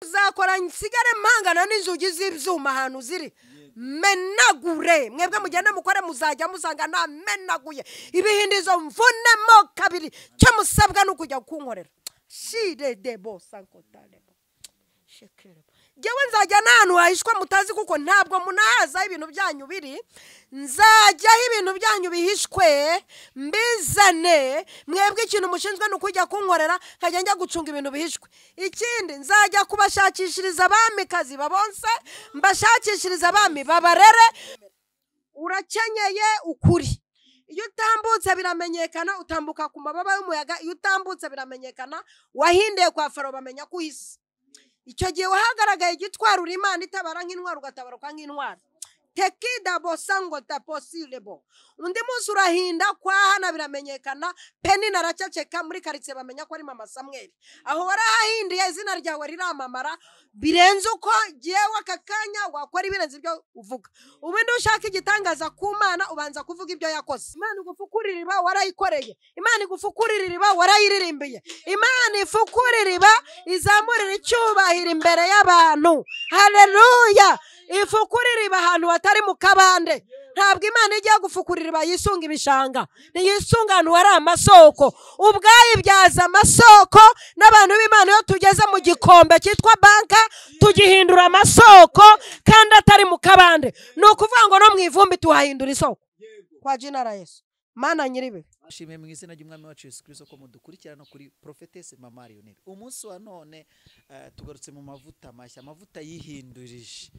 Uzakora nsigare mpangana n'inzugi z'ibyuma ahantu ziri menagure, mwebwe mugende mukore, muzajya musanga nta menaguye ibihindizo mvunemo kabiri. Cyo musabwa ni ukujya kunkorera shire debo sankotarebo shekerebo. Ngewe nzajya n'ahantu hahishwa mutazi, kuko ntabwo munahaza aho ibintu byanyu biri. Nzajyaho ibintu byanyu bihishwe mbizane. Mwebwe ikintu mushinzwe ni ukujya kunkorera, nkajya njya gucunga ibintu bihishwe. Ikindi, nzajya kubashakishiriza abamikazi babonse, mbashakishiriza abami babarere. Urakenyeye ukuri, iyo utambutse biramenyekana, utambuka ku mababa y'umuyaga. Iyo utambutse biramenyekana, wahindiye kwa Faro bamenya ko uhise. Icyo gihe wahagaragaye igitwara, uri Imana itabara nk'intwari, ugatabaruka nk'intwari. Tekida bosango taposilebo. Undi munsi urahinda kwa Hana biramenyekana, Penina araceceka, muri karitsiye bamenya ko ari mama Samweli. Aho warahahindiye, izina ryawe riramamara birenze uko jyewe aka kanya wakora ibirenze ibyo uvuga. Ubundi ushaka igitangaza ku Mana, ubanza kuvuga ibyo yakoze. Imana igufukurira iriba, warayikoreye. Imana igufukurira iriba, warayiririmbiye. Imana ifukurira iriba, izamurira icyubahiro imbere y'abantu. Haleluya! Ifukurira iriba ahantu hatari mu kabande. Ntabwo Imana ijya gufukurira iriba yisunga ibishanga, ntiyisunga ahantu hari amasoko, ubwayo ibyaza amasoko. N'abantu b'Imana, iyo tugeze mu gikombe cyitwa banka, tugihindura amasoko kandi atari mu kabande. Ni ukuvuga ngo no mu ivumbi tuhahindura isoko kwa jina la Yesu. Mana nyiribe. Ashimiye mu izina ry'Umwami wacu Yesu Kristo ko mudukurikirana kuri Prophetesse Mama Lionel. Umunsi wa none tugarutse mu mavuta mashya, amavuta yihindurije,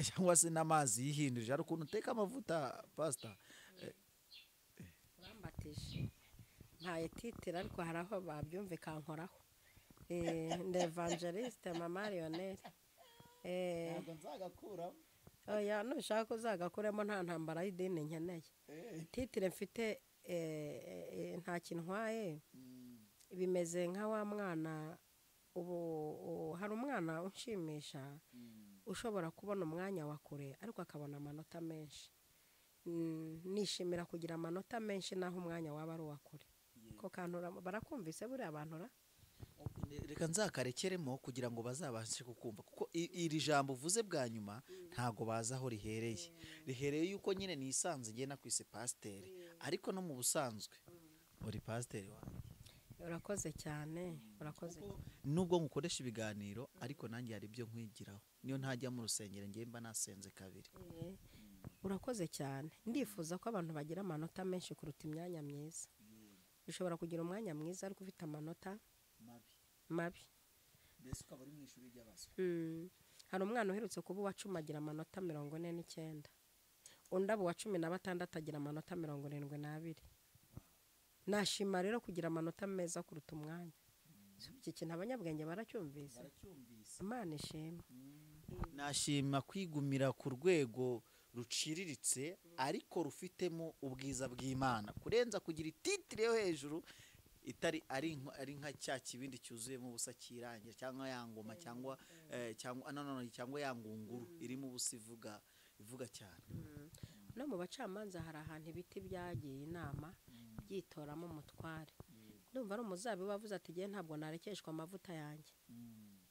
cyangwa se n'amazi yihindurije. Hari ukuntu uteka amavuta, pastor? Bambatije ntaye titire, ariko hari aho babyumvikankoraho. Ndi Evangeliste Mama Lionel. Ntabwo nzagakuramo. Oya, nushaka uzagakuremo, nta ntambara y'idini nkeneye. Titire mfite nta kintu ntwaye. Bimeze nka wa mwana ubu hari umwana unshimisha ushobora kubona umwanya wa kure ariko akabona amanota menshi. Nishimira kugira amanota menshi naho umwanya waba ari uwa kure. Ko kantu barakumvise buriya abantu ra? Reka nzakarekeremo kugira ngo bazabashe kukumva, kuko iri jambo uvuze bwa nyuma ntago bazi aho rihereye. Rihereye yuko nyine nisanze ngiye nakwise pasiteri, ariko no mu busanzwe uri pasiteri wanjye. Urakoze cyane, urakoze. Nubwo nkukoresha ibiganiro, ariko nanjye hari ibyo nkwigiraho. Niyo ntajya mu rusengero, ngiye mba nasenze kabiri. Urakoze cyane. Ndifuza ko abantu bagira amanota menshi kuruta imyanya myiza. Ushobora kugira umwanya mwiza ariko ufite amanota mabi mabi. Mbese ukaba uri mu ishuri ry'abaswa. Hari umwana uherutse kuba uwa 10 agira amanota 49, undi aba uwa 16 agira amanota 72. Nashima rero kugira amanota meza kuruta umwanya. Iki kintu abanyabwenge baracyumvise. Baracyumvise. Imana ishimwe. Nashima kwigumira ku rwego ruciriritse ariko rufitemo ubwiza bw'Imana, kurenza kugira ititire yo hejuru itari ari nka cya kibindi cyuzuyemo ubusa kirangira, cyangwa ya ngoma, cyangwa cyangwa no, no, no, cyangwa ya ngunguru irimo ubusa ivuga ivuga cyane. No mu bacamanza hari ahantu ibiti byagiye inama byitoramo umutware. Ndumva ari umuzabibu wavuze ati: "Ngiye ntabwo narekeshwa amavuta yanjye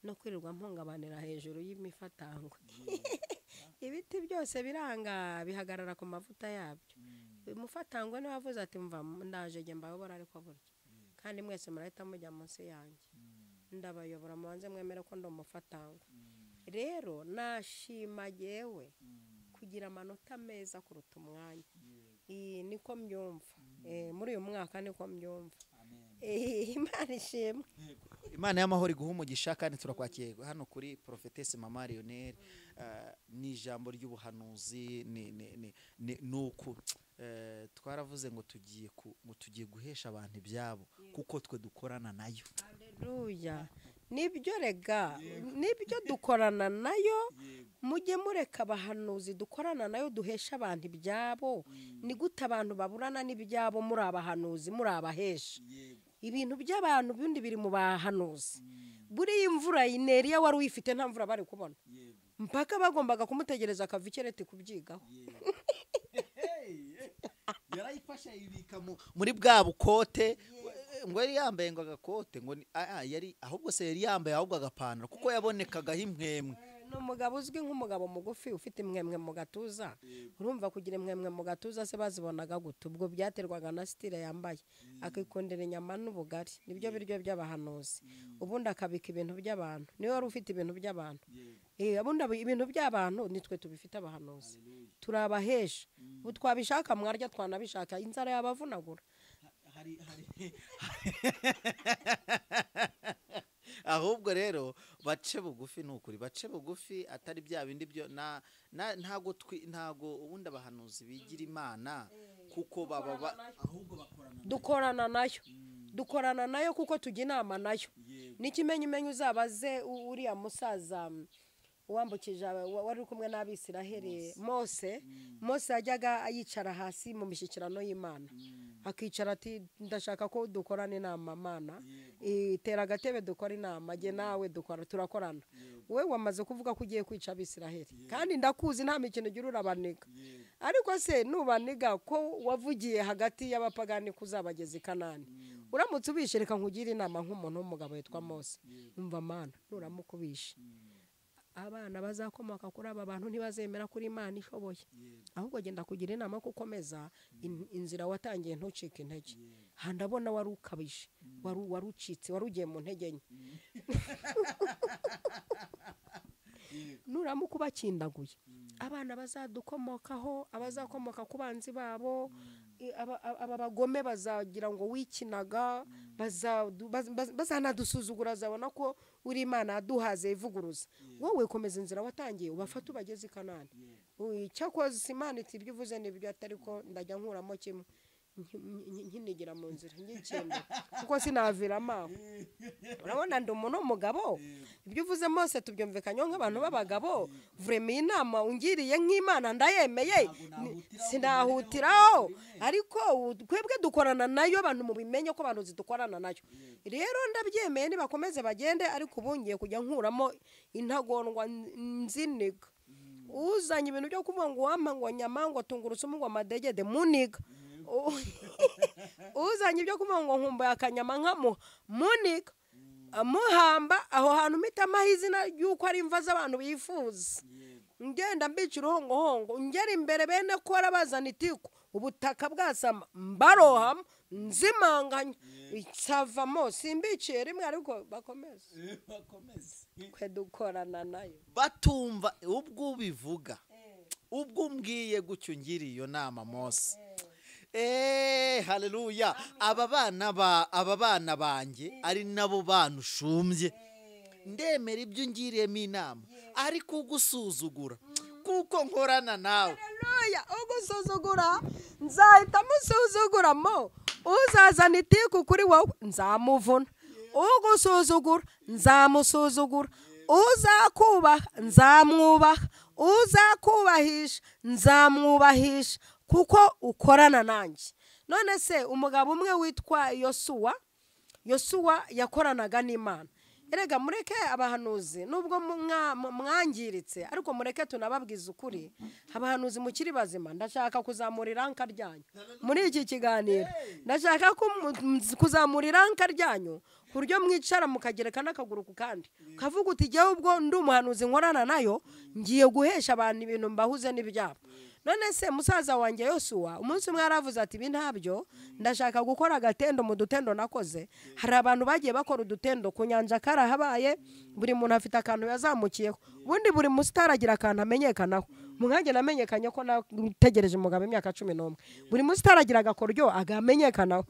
no kwirirwa mpungabanira hejuru y'imifatangwe." Ibiti byose biranga, bihagarara ku mavuta yabyo. Umufatangwe niwe wavuze ati: "Mva ndaje njye mbayobora, ariko burya kandi mwese murahita mujya munsi yanjye, ndabayobora, mubanze mwemere ko ndi umufatangwe." Rero nashima jyewe kugira amanota meza kuruta umwanya. Iyi niko mbyumva. Muri uyu mwaka niko mbyumva. Imana ishimwe. Imana y'amahoro iguha umugisha, kandi turakwakiye hano kuri Prophetesse Mama Lionel. Ni ijambo ry'ubuhanuzi, ni uku twaravuze ngo tugiye guhesha abantu ibyabo kuko twe dukorana nayo. Haleluya! Nibyo rega, nibyo, dukorana nayo. Mujye mureka abahanuzi dukorana nayo duhesha abantu ibyabo. Ni gute abantu baburana n'ibyabo muri abahanuzi, muri abahesha? Ibintu by'abantu bindi biri mu bahanuzi. Buriya imvura Ineriya wari uyifite, nta mvura bari kubona mpaka bagombaga kumutegereza akava ikereti kubyigaho. Yarayifashe ayibika muri bwa bukote. Ngo yari yambaye ngo agakote ngo yari ahubwo se yari yambaye ahubwo agapantaro kuko yabonekagaho impwemwe. Ni umugabo uzwi nk'umugabo mugufi ufite imwemwe mu gatuza. Urumva kugira imwemwe mu gatuza se bazibonaga gute? Ubwo byaterwaga na style yambaye, akikundira inyama n'ubugari, nibyo biryo by'abahanuzi. Ubundi akabika ibintu by'abantu, niwe wari ufite ibintu by'abantu. Ubundi ibintu by'abantu nitwe tubifite abahanuzi, turabahesha. Ubu twabishaka mwarya, twanabishaka inzara yabavunagura. Ahubwo rero bace bugufi, nukuri bace bugufi, atari bya bindi byo ntago ntago ubundi abahanuzi bigira Imana kuko baba ahubwo bakorana nayo, dukorana nayo kuko tujya inama nayo. N'ikimenyimenyi uzabaze uriya musaza wambukije wari kumwe n'Abisiraheli Mose. Mose yajyaga yicara hasi mu mishyikirano y'Imana, akicara ati ndashaka ko dukorana inama Mana, itera agatebe dukora inama, jye nawe dukora turakorana. Wowe wamaze kuvuga ko ugiye kwica Abisiraheli kandi ndakuzi nta mikino ugira urabaniga, ariko se nubaniga ko wavugiye hagati y'abapagani kuzabageza i Kanani, uramutse ubishe reka nkugire inama nk'umuntu w'umugabo witwa Mose. Umva Mana, nuramuka ubishe abana bazakomoka kuri aba bantu ntibazemera kuri Imana ishoboye, ahubwo genda kugira inama ko ukomeza inzira watangiye ntucike intege. Handabona wari ukabije, wari ucitse, wari ugiye mu ntege nke. Nuramuka ubakindaguye abana bazadukomokaho, abazakomoka ku banzi babo, aba bagome bazagira ngo wikinaga, bazanadusuzugura, zabona ko uri Imana yaduhaze ivuguruza. Wowe komeza inzira watangiye, ubafate ubageze i Kanani. Cyakoze Imana iti ibyo uvuze nibyo, atari ko ndajya nkuramo kimwe nkinigira mu nzira ngikinda kuko sinaviramo aho. Urabona ndi umuntu w'umugabo, ibyo uvuze mose tubyumvikanye nk'abantu b'abagabo. Vrema inama ungiriye nk'Imana ndayemeye, sinahutiraho, ariko twebwe dukorana nayo, abantu mubimenye ko abantu zidukorana nayo. Rero ndabyemeye nibakomeze bagende, ariko ubungiye kujya nkuramo intagondwa nziniga. Uzanye ibintu byo kuvuga ngo wampa ngo nyama ngo tungurusumu ngo amadegede muniga, uzanye ibyo kuvuga ngo nkumbuye akanyama nkamuha muniga, amuhamba aho hantu mpitamaho izina ry'uko ari imva z'abantu bifuza. Ngenda mbica uruhongohongo, ngera imbere bene kora bazana itiku, ubutaka bwasama mbarohamo nzimanganya isavamo, simbiciye rimwe ariko bakomeze kwe dukorana nayo. Batumva ubwo ubivuga, ubwo umbwiye gutyo ngiriye iyo nama Mose. Haleluya. Aba bana banjye ari nabo banushumbye, ndemera ibyo ngiriyemo inama, ariko ugusuzugura kuko nkorana nawe. Haleluya. Ugusuzugura nzahita musuzuguramo, uzazana itiku kuri wowe nzamuvuna, ugusuzugura nzamusuzugura, uzakubaha nzamwubaha, uzakubahisha nzamwubahisha, kuko ukorana nanjye. None se umugabo umwe witwa Yosuwa, Yosuwa yakoranaga n'Imana. Erega mureke abahanuzi nubwo mwangiritse, ariko mureke tunababwiza ukuri, abahanuzi mukiri bazima ndashaka kuzamura iranka ryanyu muri iki kiganiro. Ndashaka kuzamura iranka ryanyu ku buryo mwicara mukagereka n'akaguru ku kandi, kavuga uti jyewe ubwo ndi umuhanuzi nkorana nayo, ngiye guhesha abantu ibintu mbahuze n'ibyabo. None se musaza wanjye Yosuwa umunsi umwe yaravuze ati ibi ntabyo, ndashaka gukora agatendo mu dutendo nakoze. Hari abantu bagiye bakora udutendo ku nyanja karahabaye, buri muntu afite akantu yazamukiyeho, ubundi buri musitari agira akantu amenyekanaho. Mwanjye namenyekanye ko nategereje umugabo imyaka 11. Buri musitari agira agakoryo agamenyekanaho.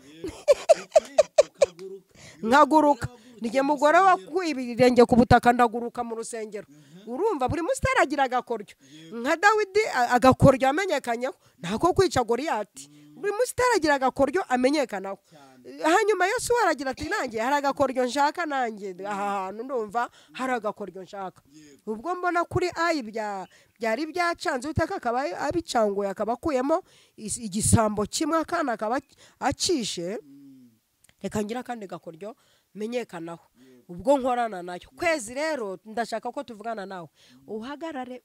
Nkaguruka nige mugore wakuye ibirenge ku butaka ndaguruka mu rusengero. Urumva buri musitari agira agakoryo. Nka Dawidi agakoryo amenyekanyeho ntako kwica Goliyati. Buri musitari agira agakoryo amenyekanaho. Hanyuma Yesu aragira ati nanjye hari agakoryo nshaka, nanjye aha hantu ndumva hari agakoryo nshaka. Ubwo mbona kuri ayi byari byacanze, utaka akaba abicanguye akaba akuyemo igisambo kimwe akana akaba acishe, reka ngira kandi gakoryo menyekanaho ubwo nkorana nayo. Kwezi rero ndashaka ko tuvugana nawe, uhagarare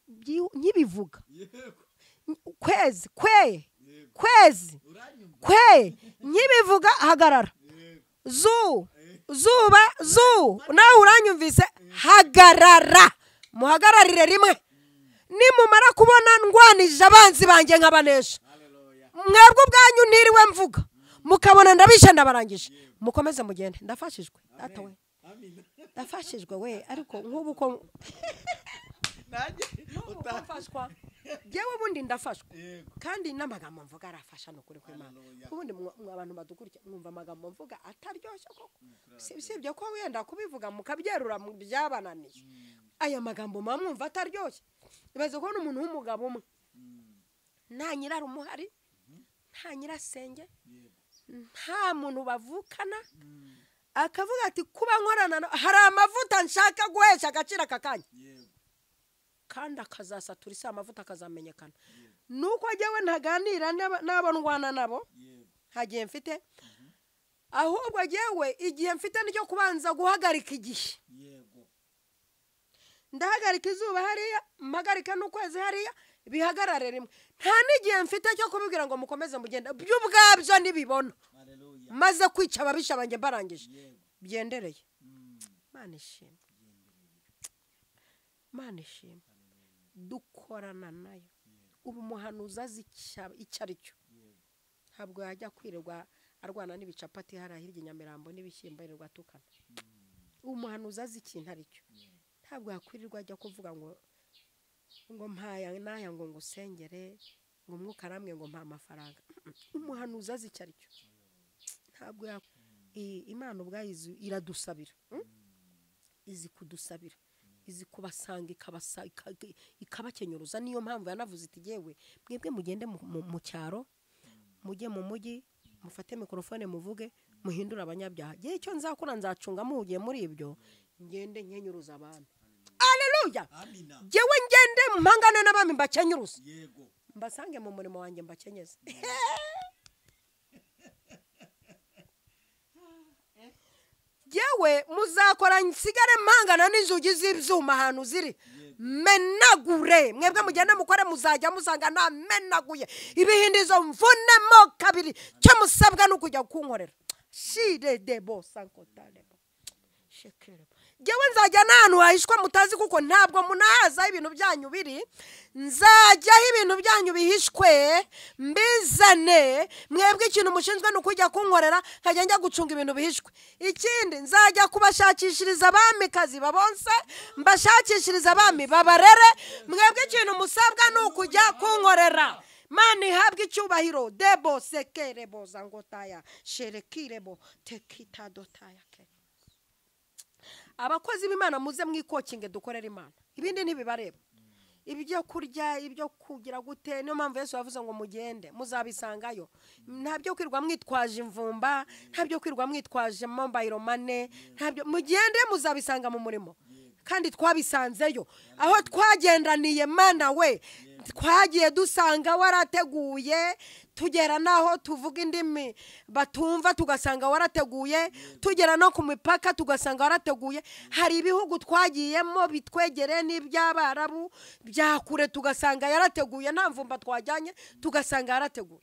nkibivuga. Kwezi kwe kwezi kwe nkibivuga, hagarara. Zu zuba zu nawe uranyumvise, hagarara, muhagararire rimwe. Nimumara kubona ndwanije abanzi banjye nkabanesha, mwebwe ubwanyu ntiriwe mvuga, mukabona ndabishe ndabarangije, mukomeze mugende. Ndafashijwe data we, ndafashijwe we. Ariko nk'ubu ko mfashwa yewe, ubundi ndafashwa kandi n'amagambo mvuga arafasha, ni ukuri kw'Imana. Ubundi abantu badukurikira mwumva amagambo mvuga ataryoshye koko, sibyo ko wenda kubivuga mukabyerura byabananiye. Aya magambo mwumva ataryoshye. Ibaze kubona umuntu w'umugabo umwe nta nyirarumuhari, nta nyirasenge, nta muntu bavukana, akavuga ati kuba nkorana hari amavuta nshaka guhesha agaciro aka kanya, kandi akazasatura isi, amavuta akazamenyekana. Nuko njyewe ntaganira n'abo ndwana nabo, nta gihe mfite, ahubwo njyewe igihe mfite nicyo kubanza guhagarika igihe. Ndahagarika izuba hariya, mpagarika n'ukwezi hariya, bihagarare rimwe. Nta n'igihe mfite cyo kubibwira ngo mukomeze mugende, byo ubwabyo nibibona maze kwica ababisha banjye mbarangije, byendereye. Imana ishimwe, Imana ishimwe. Dukorana nayo. Ubu umuhanuzi azi icyo ari cyo, ntabwo yajya kwirirwa arwana n'ibicapati hariya hirya Nyamirambo n'ibishyimbo yirirwa atukana. Umuhanuzi azi ikintu ari cyo, ntabwo yakwirirwa ajya kuvuga ngo mpaya n'aya ngo ngusengere, ngo umwuka aramwe ngo mpa amafaranga. Umuhanuzi azi icyo ari cyo, ntabwo Imana ubwayo iradusabira, izi kudusabira, izi kubasanga ikabakenyuruza. Niyo mpamvu yanavuze iti yewe mwebwe mugende mu cyaro, mujye mu mujyi, mufate mikorofone muvuge, muhindure abanyabyaha. Gihe icyo nzakora nzacunga muhugiye muri ibyo, ngende nkenyuruza abami. Haleluya! Jewe ngende mpangane n'abami mbakenyuruza, mbasange mu murimo wanjye mbakenyeze. Yewe muzakora nsigare mpangana n'inzugi z'ibyuma ahantu ziri, menagure. Mwebwe mugende mukore, muzajya musanga namenaguye ibihindizo, mvunemo kabiri. Cyo musabwa no kujya kunkorera shire debo sankotarebo shekerebo. Jewe nzajya n'ahantu hahishwa mutazi, kuko ntabwo munahaza ibintu byanyu biri. Nzajyaho ibintu byanyu bihishwe mbizane. Mwebwe ikintu mushinzwe ni ukujya kunkorera, nkajya njya gucunga ibintu bihishwe. Ikindi nzajya kubashakishiriza abamikazi babonse, mbashakishiriza abami babarere. Mwebwe ikintu musabwa ni ukujya kunkorera. Mani ihabwe icyubahiro. Debo sekerebo zangotaya sherekirebo tekitadotaya. Abakozi b'Imana muze mwikokinge dukorera Imana, ibindi ntibibareba. Ibyo kurya, ibyo kugira gute, niyo mpamvu Yesu yavuze ngo mugende muzabisangayo. Ntabyo kwirwa mwitwaje imvumba, ntabyo kwirwa mwitwaje mobile money, ntabyo, mugende muzabisanga mu murimo. Kandi twabisanzeyo aho twagendaniye Mana we, twagiye dusanga warateguye, tugera naho tuvuga indimi batumva tugasanga warateguye, tugera no ku mipaka tugasanga warateguye. Hari ibihugu twagiyemo bitwegere n'iby'Abarabu bya kure tugasanga yarateguye, nta mvumba twajyanye tugasanga yarateguye.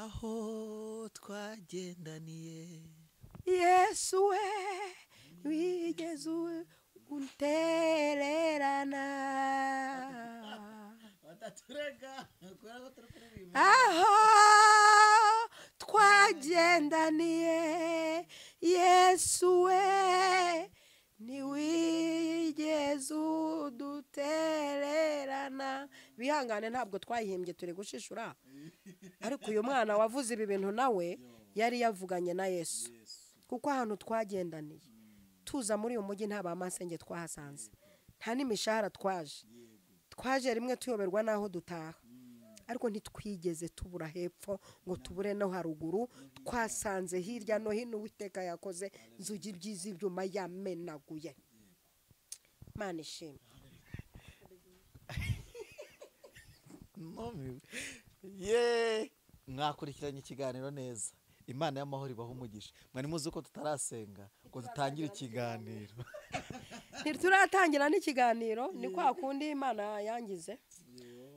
Aho twagendaniye Yesu we wigeze untererana, aho twagendaniye Yesu we ntiwigeze udutererana. Bihangane ntabwo twayihimbye turi gushishura, ariko uyu mwana wavuze ibi bintu nawe yari yavuganye na Yesu, kuko ahantu twagendaniye tuza muri uyu mujyi nta bamasenge twahasanze, nta n'imishahara twaje rimwe tuyoberwa naho dutaha, ariko ntitwigeze tubura hepfo ngo tubure no haruguru. Twasanze hirya no hino Uwiteka yakoze inzugi by'ibyuma yamenaguye. Imana ishimwe. Ye mwakurikiranye ikiganiro neza. Imana y'amahoro ibaha umugisha. Mwari muzi ko tutarasenga ngo dutangire ikiganiro. Ntituratangira n'ikiganiro, ni kwa kundi Imana yangize.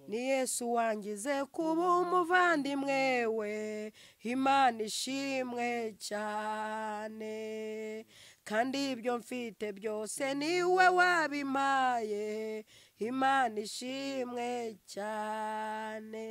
Ni Yesu wangize kuba umuvandimwe we, Imana ishimwe cyane. Kandi ibyo mfite byose niwe wabimpaye, Imana ishimwe cyane.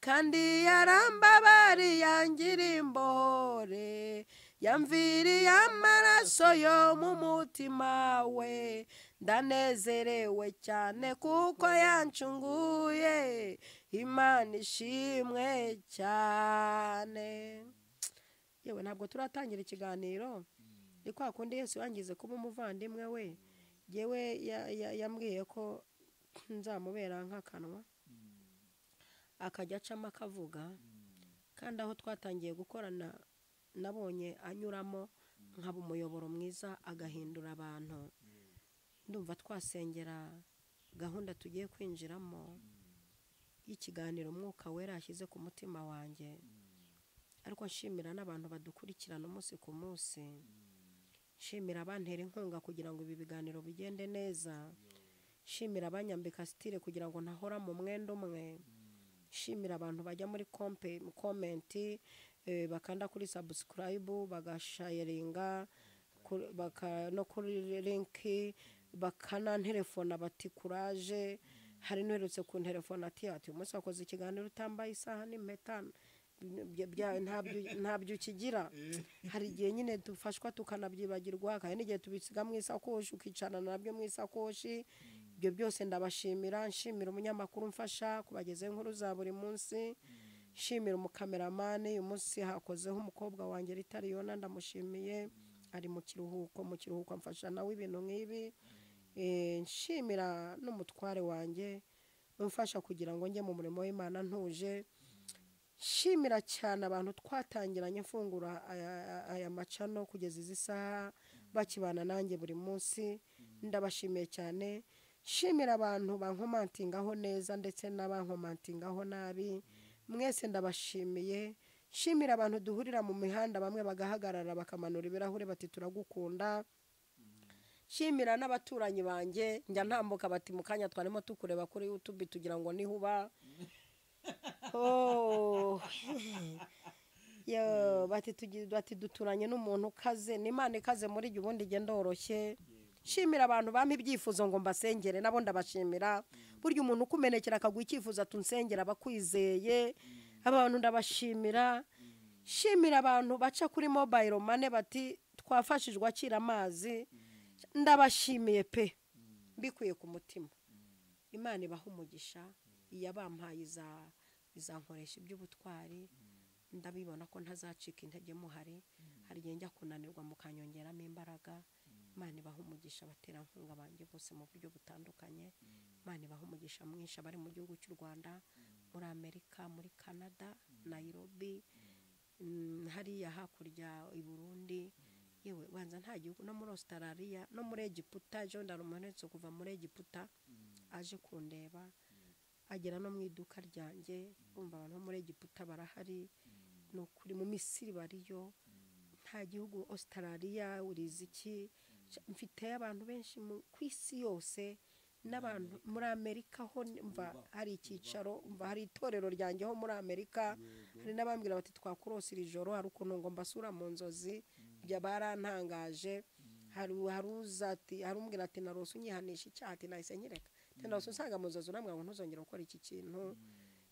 Kandi yarambabariye yangira imbohore, yamviriye amaraso yo mu mutima we. Ndanezerewe cyane kuko yancunguye, Imana ishimwe cyane. Yewe ntabwo turatangira ikiganiro, ni kwa kundi Yesu yangize kuba umuvandimwe we. Yewe yambwiye ko nzamubera nk'akanwa, akajya acamo akavuga. Kandi aho twatangiye gukorana nabonye anyuramo nkaba umuyoboro mwiza, agahindura abantu. Ndumva twasengera gahunda tugiye kwinjiramo y'ikiganiro Umwuka Wera yashyize ku mutima wanjye. Ariko nshimira n'abantu badukurikirana umunsi ku munsi, nshimira abantera inkunga kugira ngo ibi biganiro bigende neza, nshimira abanyambika sitire kugira ngo ntahora mu mwenda umwe, nshimira abantu bajya muri komenti, bakanda kuri subscribe, bagasharinga no kuri linki, bakanantelefona bati kuraje. Hari n'uherutse kuntelefona ati uyu munsi wakoze ikiganiro utambaye isaha n'impeta, ntabyo ukigira. Hari igihe nyine dufashwa tukanabyibagirwa, kandi n'igihe tubisiga mu isakoshi ukicarana nabyo mu isakoshi. Ibyo byose ndabashimira. Nshimira umunyamakuru mfasha kubagezaho inkuru za buri munsi, nshimira umukameramani. Uyu munsi hakozeho umukobwa wanjye Ritariyona, ndamushimiye, ari mu kiruhuko, amfasha nawe ibintu nk'ibi. Nshimira n'umutware wanjye umfasha kugira ngo njye mu murimo w'Imana ntuje. Nshimira cyane abantu twatangiranye mfungura aya macano kugeza izi saha, bakibana nanjye buri munsi, ndabashimiye cyane. Nshimira abantu bankomantingaho neza ndetse n'abankomantingaho nabi, mwese ndabashimiye. Nshimira abantu duhurira mu mihanda, bamwe bagahagarara bakamanura ibirahure bati turagukunda. Nshimira n'abaturanyi banjye njya ntambuka bati mu kanya twarimo tukureba kuri YouTube tugira ngo nihuba. Oh. Yo bati duturanye n'umuntu ukaze, n'Imana ikaze muri jye, ubundi igenda ndoroshye. Nshimira abantu bampa ibyifuzo ngo mbasengere, nabo ndabashimira. Burya umuntu ukumenekera akaguha icyifuzo atunsengera abakwizeye, abantu ndabashimira. Nshimira abantu baca kuri mobile money bati twafashijwe akira amazi, ndabashimiye pe, mbikuye ku mutima. Imana ibaha umugisha, iyabampaye izankoresha iby'ubutwari. Ndabibona ko ntazacika intege muhari, hari igihe njya kunanirwa mukanyongeramo imbaraga. Imana ibaha umugisha abaterankunga banjye bose mu buryo butandukanye. Imana ibaha umugisha mwinshi abari mu gihugu cy'u Rwanda, muri Amerika, muri Canada, Nairobi, hariya hakurya i Burundi, yewe banza nta gihugu, no muri Australia, no muri Egiputa. Ejo ndarumanetse kuva muri Egiputa aje kundeba, agera no mu iduka ryanjye. Urumva abantu bo muri Egiputa barahari, no kuri mu Misiri bariyo, nta gihugu, Australia uriziki, mfite abantu benshi ku isi yose, n'abantu muri Amerika ho mva hari icyicaro, mva hari itorero ryanjye ho muri Amerika. Hari n'abambwira bati twakurosira ijoro, hari ukuntu ngo mbasura mu nzozi, bya barantangaje. Hari umbwira ati narose unyihanisha icyaha, ati nahise nkireka, narose usanga mu nzozi urambwira ngo ntuzongere gukora iki kintu.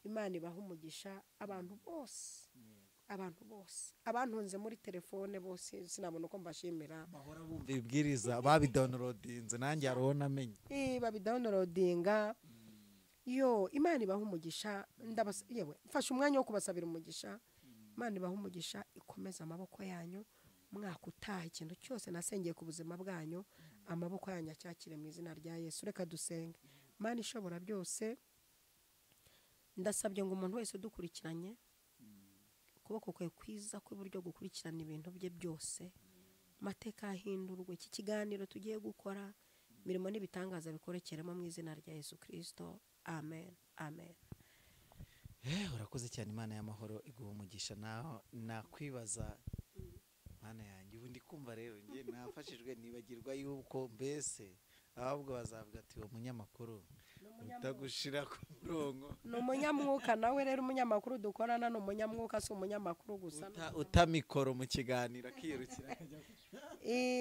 Imana ibaha umugisha abantu bose, abantu bose abantunze muri telefone bose, sinabona uko mbashimira. Bahora bumva ibwiriza babidownloadinze, nanjye hariho namenye babidownloadinga. Yo Imana ibaha umugisha, yewe mfashe umwanya wo kubasabira umugisha. Imana ibaha umugisha, ikomeza amaboko yanyu mwaka utaha. Ikintu cyose nasengeye ku buzima bwanyu, amaboko yanyu acyakire mu izina rya Yesu. Reka dusenge. Imana ishobora byose, ndasabye ngo umuntu wese udukurikiranye, ukuboko kwe kwiza kw'iburyo gukurikirana ibintu bye byose, amateka ahindurwe. Iki kiganiro tugiye gukora, imirimo n'ibitangaza bikorekeremo mu izina rya Yesu Kristo. Amen, amen. Urakoze cyane, Imana y'amahoro iguha umugisha. Naho nakwibaza Mana yanjye, ubu ndi kumva rero nge nafashijwe, nibagirwa yuko mbese ahubwo bazavuga ati uwo munyamakuru Utagushira ku murongo. Ni umunyamwuka nawe rero, umunyamakuru dukorana ni umunyamwuka, si umunyamakuru gusa. Uta mikoro mu kiganiro akirukira.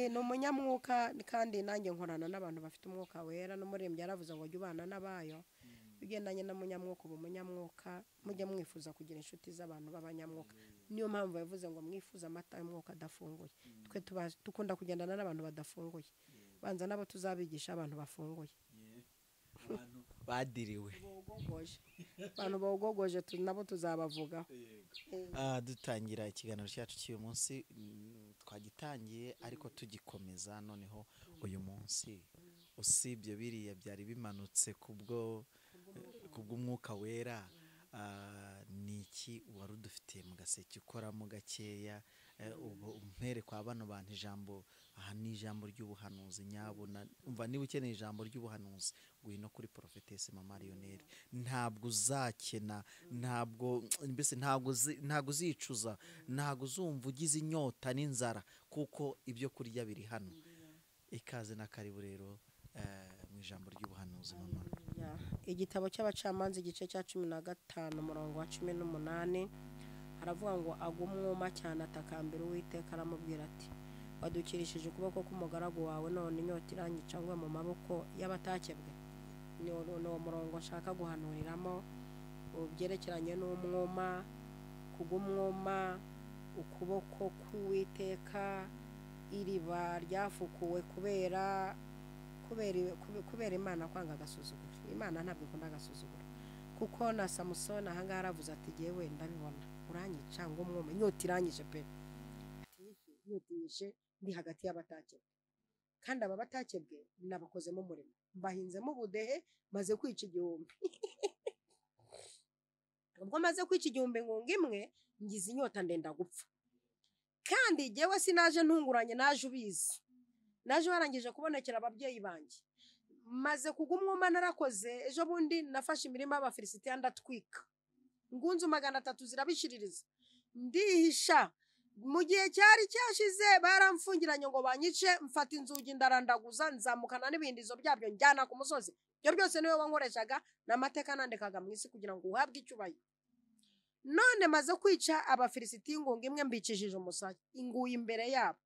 Ni umunyamwuka, kandi nanjye nkorana n'abantu bafite umwuka wera. N'umuririmbyi yaravuze ngo jya ubana n'abayo, ugendanye n'umunyamwuka uba umunyamwuka. Mujye mwifuza kugira inshuti z'abantu b'abanyamwuka. Niyo mpamvu yavuze ngo mwifuze amata y'umwuka adafunguye. Twe dukunda kugendana n'abantu badafunguye, banza nabo tuzabigisha abantu bafunguye, abantu badiriwe, abantu bogogoje, nabo tuzabavugaho. Dutangira ikiganiro cyacu cy'uyu munsi, twagitangiye ariko tugikomeza. Noneho uyu munsi usibye biriya byari bimanutse kubwo kubw'umwuka wera, ni iki wari udufitiye mu gaseke ukoramo gakeya? Ubu umpere kwa bano bantu ijambo aha ni ijambo ry'ubuhanuzi nyabuna. Umva, niba ukeneye ijambo ry'ubuhanuzi ngwino kuri Prophetesse Mama Lionel, ntabwo uzakena, ntabwo mbese ntabwo uzicuza, ntabwo uzumva ugize inyota n'inzara, kuko ibyo kurya biri hano. Ikaze na karibu rero mu ijambo ry'ubuhanuzi mama. Igitabo cy'abacamanza igice cya 15 umurongo wa 18 haravuga ngo agumwuma cyane atakambira Uwiteka, aramubwira ati wadukirishije ukuboko k'umugaragu wawe, none inyota iranyica ngwe mu maboko y'abatakebwe. Ni uwo murongo nshaka guhanuriramo ubyerekeranye n'umwuma, kugumwuma, ukuboko k'Uwiteka, iriba ryafukuwe kubera Imana kwanga agasuzuguro. Imana ntabwo ikunda agasuzuguro, kuko na Samusoni ahangaha aravuze ati jyewe ndabibona uranyica ngo umwuma, inyota iranyije pe, inyota inyishe ndi hagati y'abatakebwe, kandi aba batakebwe nabakozemo umurimo, mbahinzemo ubudehe, maze kwica 1000. Ubwo maze kwica 1000 ngunga imwe, ngize inyota ndenda gupfa. Kandi jyewe sinaje ntunguranye, naje ubizi, naje warangije kubonekera ababyeyi banjye, maze kugumwuma narakoze. Ejo bundi nafashe imirima y'Abafilisitiya ndatwika, ngunzu 300 zirabishiririza, ndihisha. Mu gihe cyari cyashize baramfungiranye ngo banyice, mfata inzugi ndarandaguza, nzamukana n'ibindizo byabyo njyana ku musozi. Ibyo byose niwe wankoreshaga n'amateka nandikaga mu isi kugira ngo uhabwe icyubahiro. None maze kwica Abafilisitiya ingunga imwe, mbicishije umusaya, inguye imbere yabo.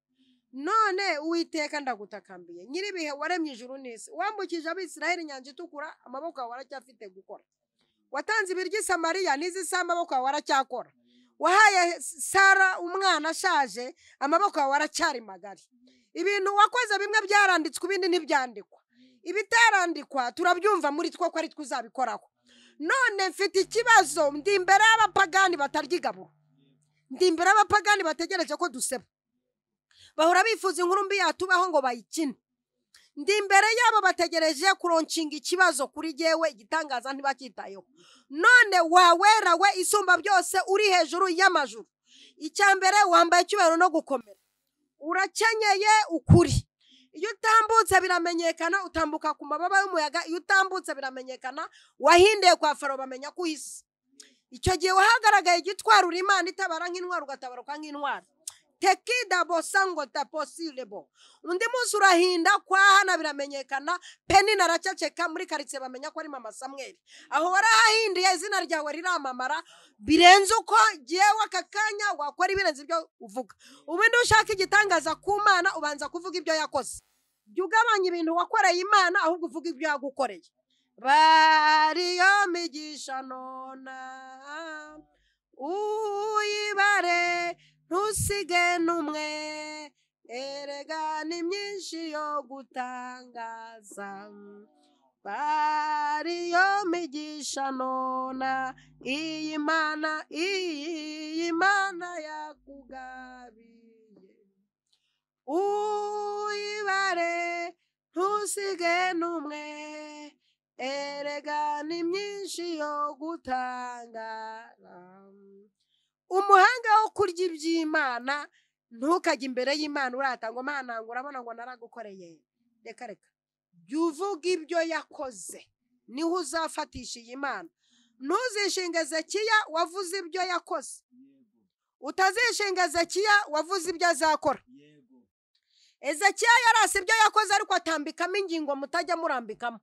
None Uwiteka ndagutakambiye, nyiribihe waremye ijuru n'isi, wambukije Abisirayeli inyanja itukura, amaboko yawe aracyafite gukora. Watanze ibiryo i Samariya, n'izi amaboko yawe aracyakora. Wahaye Sara umwana ashaje, amaboko yawe aracyari magari. Ibintu wakoze bimwe byaranditswe, ibindi ntibyandikwa. Ibitarandikwa turabyumva muri two ko ari twe uzabikoraho. None mfite ikibazo, ndi imbere y'abapagani batarya igaburo, ndi imbere y'abapagani bategereje ko duseba, bahora bifuza inkuru mbi yatubaho ngo bayikine. Ndi imbere yabo bategereje kuronshinga ikibazo kuri jyewe, igitangaza ntibacyitayeho. None wawera we isumba byose uri hejuru y'amajuru, icya mbere wambaye icyubahiro no gukomera, urakenyeye ukuri. Iyo utambutse biramenyekana, utambuka ku mababa y'umuyaga. Iyo utambutse biramenyekana, wahindiye kwa Faro bamenya ko uhise. Icyo gihe wahagaragaye igitwara, uri Imana itabara nk'intwari, ugatabaruka nk'intwari. Tekida bosango taposilebo. Undi munsi urahinda kwa Hana biramenyekana, Penina araceceka muri karitsiye bamenya ko ari mama Samweli. Aho warahahindiye izina ryawe riramamara birenze uko jyewe aka kanya wakora ibirenze ibyo uvuga. Ubundi ushaka igitangaza ku Mana ubanza kuvuga ibyo yakoze. Jya ugabanya ibintu wakoreye Imana, ahubwo uvuga ibyo yagukoreye. Bariyo migisha nona uyibare ntusige n'umwe, erega ni myinshi yo gutangaza. Bariyo migisha nona, iyi Mana, iyi Mana yakugabiye. Uyibare ntusige n'umwe, erega ni myinshi yo gutangara. Umuhanga wo kurya iby'Imana, ntukajye imbere y'Imana urata ngo Mana ngo urabona ngo naragukoreye. Reka reka, jya uvuga ibyo yakoze, niho uzafatisha iyi Mana. Ntuzishinge Ezekiya wavuze ibyo yakoze, utazishinga Ezekiya wavuze ibyo azakora. Ezekiya yarase ibyo yakoze, ariko atambikamo ingingo mutajya murambikamo.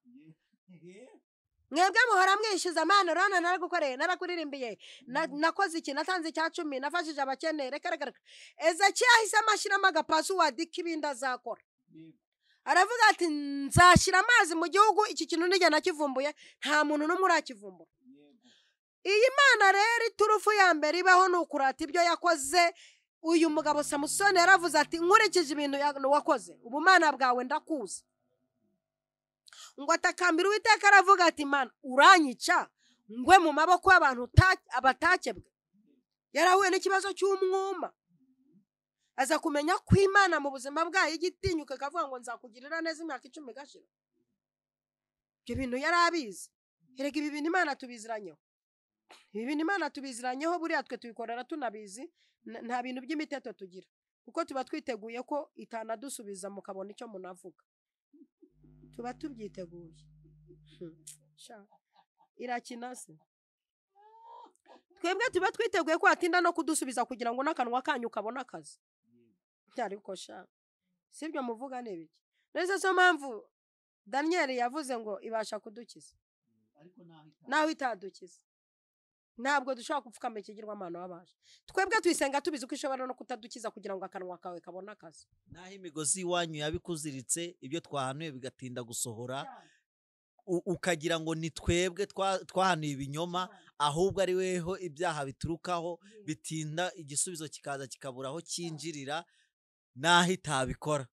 Mwebwe muhora mwishyuza amana, urabona naragukoreye, narakuririmbiye, nakoze iki, natanze icya 10, nafashije abakene, reka reka reka. Ezekiya ahisemo ashyiramo agapasuwadi k'ibindi azakora. Aravuga ati nzashyira amazi mu gihugu, iki kintu nijye nakivumbuye, nta muntu n'umwe urakivumbura. Iyi Mana rero iturufu ya mbere ibaho ni ukurata ibyo yakoze. Uyu mugabo Samusoni yaravuze ati nkurikije ibintu wakoze, ubumana bwawe ndakuzi. Ngo atakambira Uwiteka aravuga ati Mana uranyica ngwe mu maboko y'abantu abatakebwe. Yarahuye n'ikibazo cy'umwuma, aza kumenya ko Imana mu buzima bwayo igitinyuka ikavuga ngo nzakugirira neza imyaka 10 igashira. Ibyo bintu yari abizi. Erega ibi bintu Imana tubiziranyeho, ibi bintu Imana tubiziranyeho, buriya twe tubikorera tunabizi, nta bintu by'imiteto tugira, kuko tuba twiteguye ko itanadusubiza mukabona icyo munavuga, tuba tubyiteguye. Irakina se, twebwe tuba twiteguye ko atinda no kudusubiza kugira ngo n'akanwa kanyu kabone akazi. Ariko sha, sibyo muvuga ni ibiki? Nese so mpamvu Daniel yavuze ngo ibasha kudukiza, naho itadukiza ntabwo dushobora gupfukama ikigirwamana wabasha. Twebwe tuyisenga tubizi ko ishobora no kutadukiza kugira ngo akanwa kawe kabone akazi. Naho imigozi iwanyu yabikuziritse, ibyo twahanuye bigatinda gusohora, ukagira ngo ni twebwe twahanuye ibinyoma, ahubwo ari weho ibyaha biturukaho, bitinda igisubizo kikaza kikabura aho cyinjirira, naho itabikora.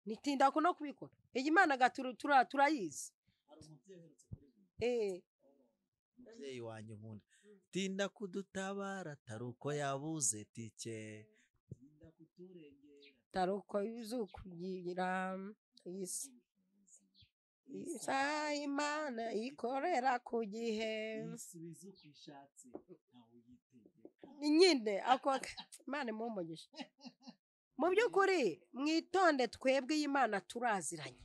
Nitinda ko no kubikora. Iyi Mana turayizi. Umubyeyi wanjye nkunda, tinda kudutabara taruko yabuze tike, tinda kuturengera taruko yuzukugira isi, isa Imana ikorera ku gihe, isubiza uko ishatse ntawe uyitegeka. Nyine ako Imana imumugisha. Mu by'ukuri mwitonde, twebwe iyi Imana turaziranye,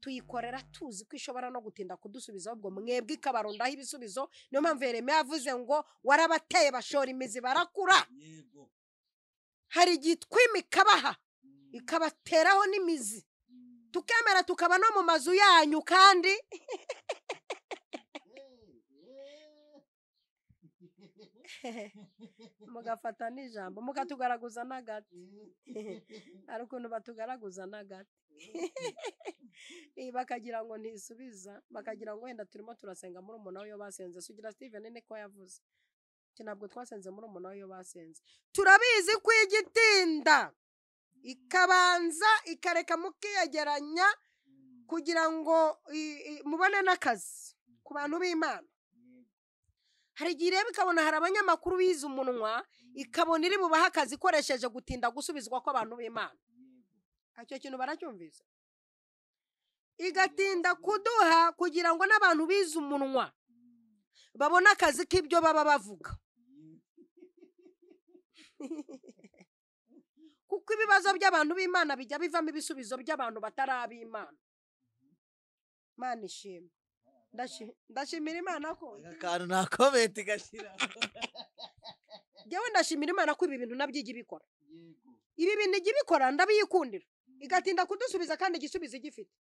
tuyikorera tuzi ko ishobora no gutinda kudusubiza, ahubwo mwebwe ikabarondaho ibisubizo. Niyo mpamvu Yeremiya yavuze ngo warabateye bashora imizi barakura. Yego. Hari igihe twima ikabaha, ikabateraho n'imizi, tukemera tukaba no mu mazu yanyu, kandi mugafata n'ijambo mukatugaraguza n'agati. Hari ukuntu batugaraguza n'agati bakagira ngo ntisubiza, bakagira ngo wenda turimo turasenga muri umuntu we basenze. Sugira Steven niko yavuze ati ntabwo twasenze muri umuntu we basenze. Turabizi ko igitinda ikabanza ikareka mukiyegeranya kugira ngo mubone n'akazi ku bantu b'Imana. Hari igihe rero ikabona hari abanyamakuru bize umunwa, ikabona iri bubahe akazi ikoresheje gutinda gusubizwa kw'abantu b'Imana. Icyo kintu baracyumvise. Igatinda kuduha kugira ngo n'abantu bize umunwa babone akazi k'ibyo baba bavuga. Kuko ibibazo by'abantu b'Imana bijya bivamo ibisubizo by'abantu batari ab'Imana. Imana ishimwe. Ndashimira Imana ko akantu na comment gashira. Jewe ndashimira Imana ko ibi bintu nabyigi bikora. Ibi bintu igibikora ndabiyikundira. Igatinda kudusubiza kandi igisubizo igifite.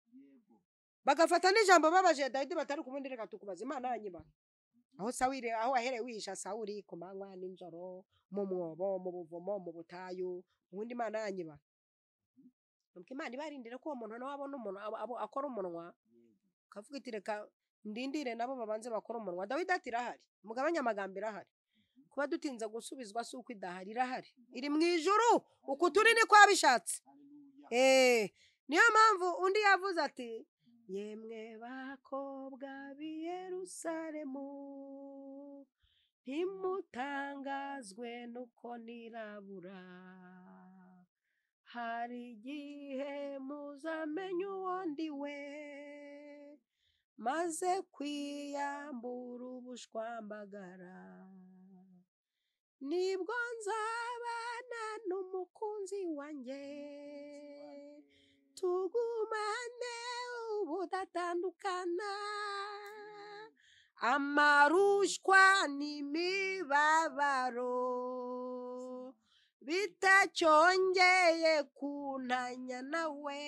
Bagafata n'ijambo babaje Dawidi batari kubundi, reka tukubaza Imana yanyiba. Aho Sawuli, aho ahereye wihisha Sawuli ku manywa n'injoro, mu mwobo, mu buvumo, mu butayu, ubundi Imana yanyiba. Nuko Imana ibarindira ko uwo muntu nawe abona umuntu akora umunwa, kavuga iti reka ndindire nabo babanze bakora umunwa. Dawidi ati irahari, mugabanye amagambo irahari. Kuba dutinze gusubizwa si uko idahari, irahari, iri mu ijuru, uku turi niko yabishatse. Niyo mpamvu undi yavuze ati yemwe bakobwa b'i Yerusalemu, ntimutangazwe nuko nirabura, hari igihe muzamenya uwo ndi we, maze kwiyambura ubushwambagara, nibwo nzabana n'umukunzi wanjye, tugumane ubudatandukana, amarushwa n'imibabaro bitacyongeye kuntanya nawe.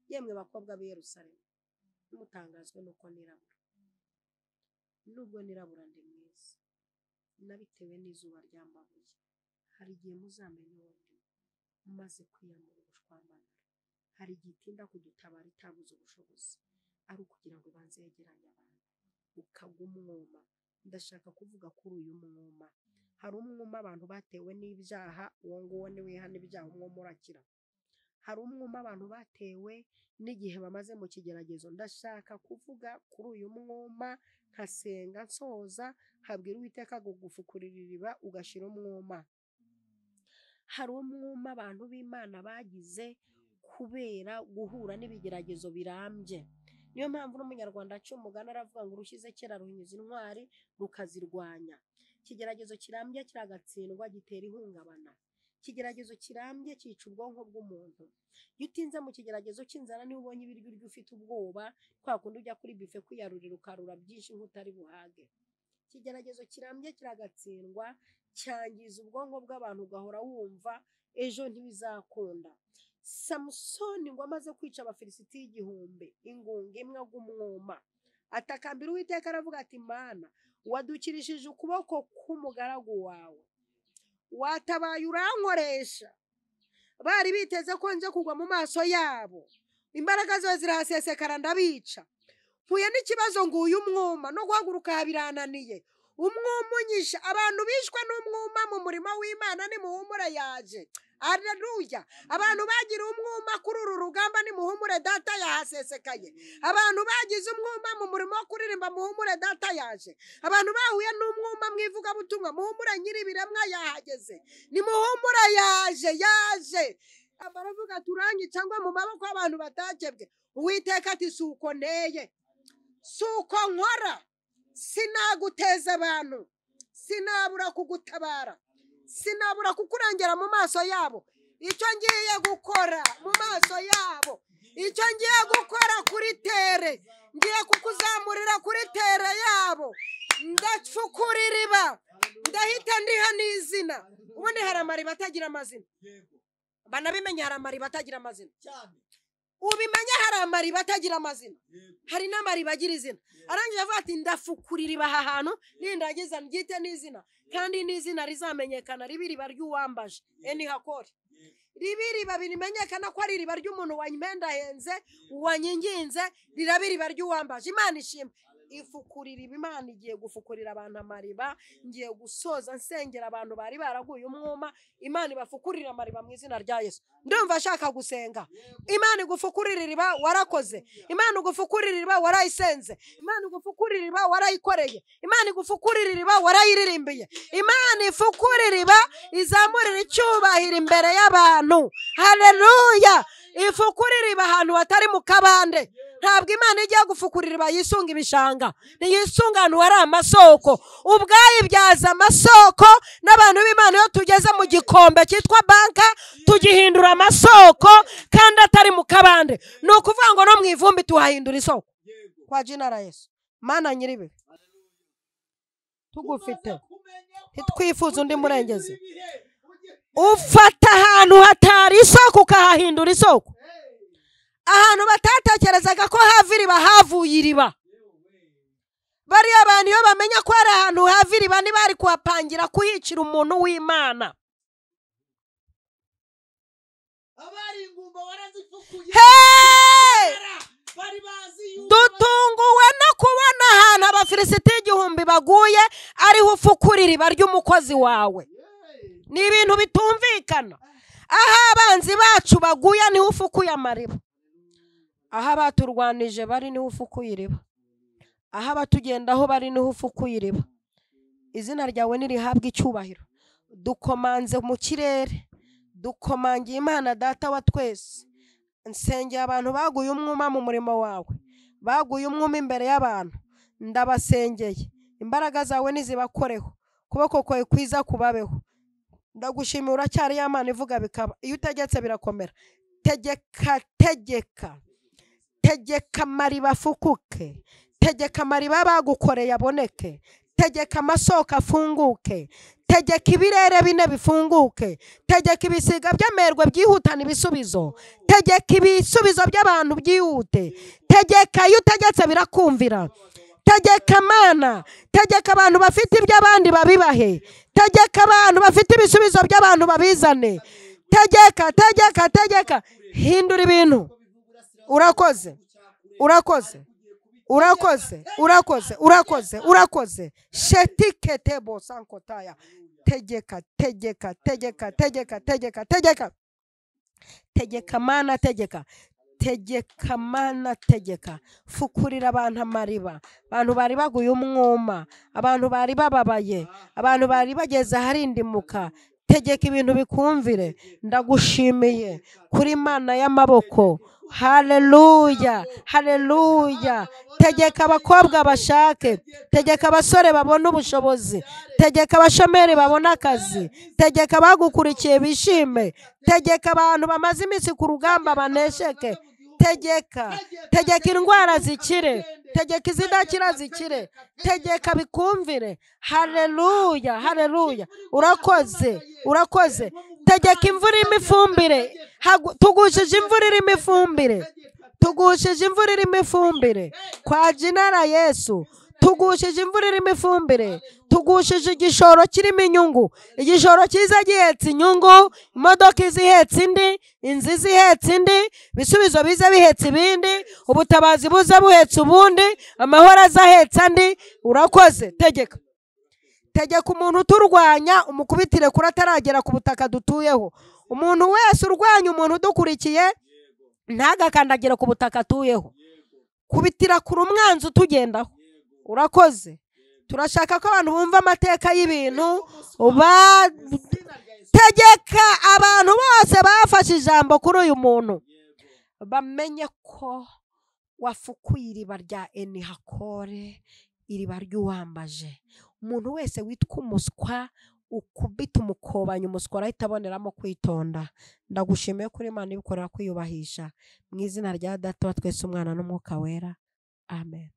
Yemwe bakobwa b'i Yerusalemu, mutangazwe nuko nirabura. Nubwo nirabura ndi mwiza, nabitewe n'izuba ryambabuye. Hari igihe muzamenya uwo ndi maze kwiyamura ubushwambagara. Hari igihe itinda kudutabara itabuze ubushobozi, ari ukugira ngo ibanze yegeranye abantu. Ukagwa umwuma. Ndashaka kuvuga kuri uyu mwuma. Hari umwuma abantu batewe n'ibyaha, uwo nguwo niwihana ibyaha umwuma urakira. Hari umwuma abantu batewe n'igihe bamaze mu kigeragezo. Ndashaka kuvuga kuri uyu mwuma, nkasenga nsoza, nkabwira Uwiteka kugufukurira iriba ugashira umwuma. Hari umwuma abantu b'Imana bagize kubera guhura n'ibigeragezo birambye. Niyo mpamvu n'umunyarwanda aca umugani aravuga ngo urushyize kera ruhinyuza intwari rukazirwanya. Ikigeragezo kirambye kiragatsindwa gitera ihungabana. Ikigeragezo kirambye cyica ubwonko bw'umuntu. Iyo utinze mu kigeragezo cy'inzara niba ubonye ibiryo urya ufite ubwoba, kwa kundi ujya kuri bife kwiyarurira ukarura byinshi nk'utari buhage. Ikigeragezo kirambye kiragatsindwa cyangiza ubwonko bw'abantu, ugahora wumva ejo ntibizakunda. Samusoni ngo amaze kwica Abafilisitiya 1000 ingunga imwe agumwuma, atakambira Uwiteka aravuga ati Mana, wadukirishije ukuboko k'umugaragu wawe, watabaye urankoresha. Bari biteze ko nje kugwa mu maso yabo, imbaraga zawe zirahasesekara ndabica. Mpuye n'ikibazo nguyu umwuma, no guhaguruka birananiye. Umwuma unyisha. Abantu bishwe n'umwuma mu murimo w'Imana nimuhumure yaje. Haleluya. Abantu bagira umwuma kuri uru rugamba nimuhumure data yahasesekaye. Abantu bagize umwuma mu murimo wo kuririmba muhumure data yaje. Abantu bahuye n'umwuma mu ivugabutumwa muhumure nyir'ibiremwa yahageze. Nimuhumure yaje, yaje. Baravuga turangi cyangwa mu maboko y'abantu batakebwe. Uwiteka ati suko nteye, suko nkora, sinaguteza abantu, sinabura kugutabara, sinabura kukurengera mu maso yabo. Icyo ngiye gukora mu maso yabo, icyo ngiye gukora kuri tere, ngiye kukuzamurira kuri tere yabo. Ndacukura iriba, ndahita ndiha n'izina. Ubundi hari amariba atagira amazina, banabimenya hari amariba atagira amazina. Ubimenya hari amariba atagira amazina, hari n'amariba agira izina. Arangije avuga ati ndafukura iriba aha hantu nindagiza ndyite n'izina, kandi n'izina rizamenyekana ribe iriba ry'uwambaje enihakore. Ribe iriba rimenyekana ko ari iriba ry'umuntu wanyimendahenze, wanyinginze, riraba iriba ry'uwambaje. Imana ishimwe. Ifukura iriba. Imana igiye gufukurira abantu amariba. Ngiye gusoza nsengera abantu bari baraguye umwuma. Imana ibafukurira amariba mu izina rya Yesu. Ndumva ashaka gusenga. Imana igufukurira iriba warakoze. Imana igufukurira iriba warayisenze. Imana igufukurira iriba warayikoreye. Imana igufukurira iriba warayiririmbiye. Imana ifukurira iriba izamurira icyubahiro imbere y'abantu. Haleluya. Ifukurira iriba ahantu hatari mu kabande. Ntabwo Imana ijya gufukurira iriba yisunga ibishanga, ntiyisunga ahantu hari amasoko. Ubwayo ibyaza amasoko. N'abantu b'Imana iyo tugeze mu gikombe cyitwa banka tugihindura amasoko kandi atari mu kabande. Ni ukuvuga ngo no mu ivumbi tuhahindura isoko kwa jina la Yesu. Mana nyiribe, tugufite, ntitwifuza undi murengezi. Ufata ahantu hatari isoko ukahahindura isoko. Ahantu batatekerezaga ko hava iriba havuye iriba. Bariya abantu iyo bamenya ko hari ahantu hava iriba ntibari kuhapangira kuhicira umuntu w'Imana. Dutunguwe no kubona ahantu Abafilisitiya 1000 baguye ariho ufukura iriba ry'umukozi wawe. Ni ibintu bitumvikana. Aho abanzi bacu baguye niho ufukuye amariba. Aho abaturwanije bari niho ufukuye iriba. Aho abatugendaho bari niho ufukuye iriba. Izina ryawe nirihabwe icyubahiro. Dukomanze mu kirere, dukomangiye Imana data wa twese. Nsengera abantu baguye umwuma mu murimo wawe, baguye umwuma imbere y'abantu. Ndabasengeye, imbaraga zawe nizibakoreho, ukuboko kwawe kwiza kubabeho. Ndagushimira uracyari ya Mana ivuga bikaba. Iyo utegetse birakomera. Tegeka, tegeka, tegeka amariba afukuke, tegeka amariba bagukoreye aboneke, tegeka amasoko afunguke, tegeka ibirere bine bifunguke, tegeka ibisiga by'amerwe byihutana ibisubizo, tegeka ibisubizo by'abantu byihute, tegeka. Iyo utegetse birakumvira. Tegeka Mana, tegeka abantu bafite iby'abandi babibahe, tegeka abantu bafite ibisubizo by'abantu babizane. Tegeka, tegeka, tegeka, hindura ibintu. Urakoze, urakoze, urakoze, urakoze, urakoze, urakoze. Shetiketebo sankotaya. Tegeka, tegeka, tegeka, tegeka, tegeka, tegeka. Tegeka Mana, tegeka. Tegeka Mana, tegeka. Fukurira abantu amariba, abantu bari baguye umwuma, abantu bari bababaye, abantu bari bageze aharindimuka. Tegeka ibintu bikumvire. Ndagushimiye kuri Mana y'amaboko. Haleluya, haleluya. Tegeka abakobwa bashake, tegeka abasore babone ubushobozi, tegeka abashomeri babone akazi, tegeka abagukurikiye bishime, tegeka abantu bamaze iminsi ku rugamba banesheke. Tegeka, tegeka indwara zikire, tegeka izidakira zikire, tegeka bikumvire. Haleluya, haleluya. Urakoze, urakoze. Tegeka imvura irimo ifumbire, tugushije imvura irimo ifumbire, tugushije imvura irimo ifumbire kwa jina la Yesu. Tugushije imvura irimo ifumbire, tugushije igishoro kirimo inyungu, igishoro cyiza gihetse inyungu, imodoka izihetse indi, inzu izihetse indi, ibisubizo biza bihetse ibindi, ubutabazi buza buhetse ubundi, amahoro aza ahetse andi. Urakoze. Tegeka, tegeka umuntu uturwanya umukubitire kuri ataragera ku butaka dutuyeho. Umuntu wese urwanya umuntu udukurikiye ntagakandagire ku butaka atuyeho. Kubitira kure umwanzi utugendaho. Urakoze. Turashaka ko abantu bumva amateka y'ibintu. Tegeka abantu bose bafashe ijambo kuri uyu muntu bamenye ko wafukuye iriba rya Enihakore, iriba ry'uwambaje. Umuntu wese witwa umuswa ukubita umukobanyi, umuswa arahita aboneramo kwitonda. Ndagushimiye kuri Imana ibikorera kwiyubahisha. Mu izina rya Data wa twese, Umwana n'Umwuka Wera, amen.